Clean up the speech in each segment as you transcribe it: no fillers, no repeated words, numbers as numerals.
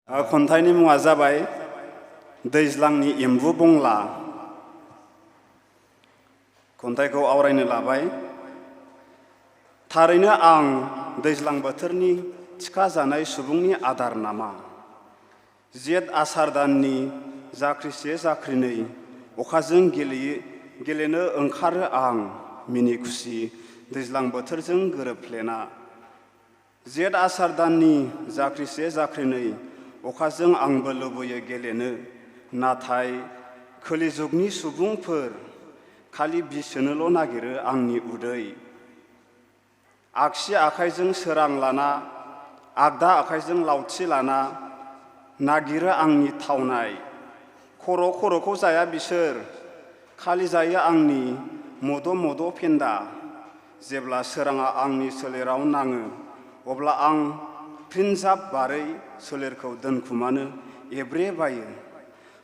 खन्थाइनि मुङा जाबाय दैज्लांनि एम्बु बंला। खन्थाइखौ आवरायनो लाबाय। थारैनो आं दैज्लां बोथोरनि थिखा जानाय सुबुंनि आदार नामा? जेठ आसार दाननि जाख्रिसे जाख्रिनै अखाजों गेलेनो ओंखारो आं मिनि खुसि दैज्लां बोथोरजों गोरोबफ्लेना। जेठ आसार दाननि जाख्रिसे जाख्रिनै अखाजों आंबो लुबैयो गेलेनो, नाथाय कलिजुगनि सुबुंफोर खालि बिसोनोल' नागिरो आंनि उदै। आगसि आखाइजों सोरां लाना आगदा आखाइजों लावथि लाना नागिरो आंनि थावनाय। खर'खौ जाया बिसोर, खालि जायो आंनि मद' फेन्दा। जेब्ला सोराङा आंनि सोलेराव नाङो अब्ला आं फिनजाब बारै सोलेरखौ दोनखुमानो एब्रेबायो।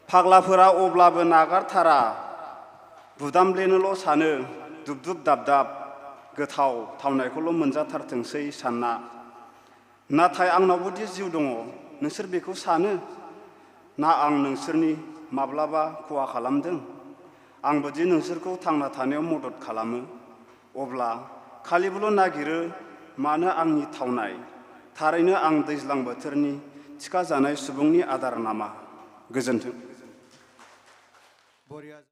फाग्लाफोरा अब्लाबो नागारथारा, बुदामब्लेनोल' सानो दुब दाब गोथाव थावनायखौल' मोनजाथारथोंसै सानना। नाथाय आंनावबोदि जिउ दङ, नोंसोर बेखौ सानो ना आं नोंसोरनि माब्लाबा खहा खालामदों? आंबोदि नोंसोरखौ थांना थानायाव मदद खालामो, अब्ला खालिबोल' नागिरो मानो आंनि थावनाय? थारैनो आं दैज्लां बोथोरनि थिखा जानाय सुबुंनि आदार नामा? गोजोन्थों।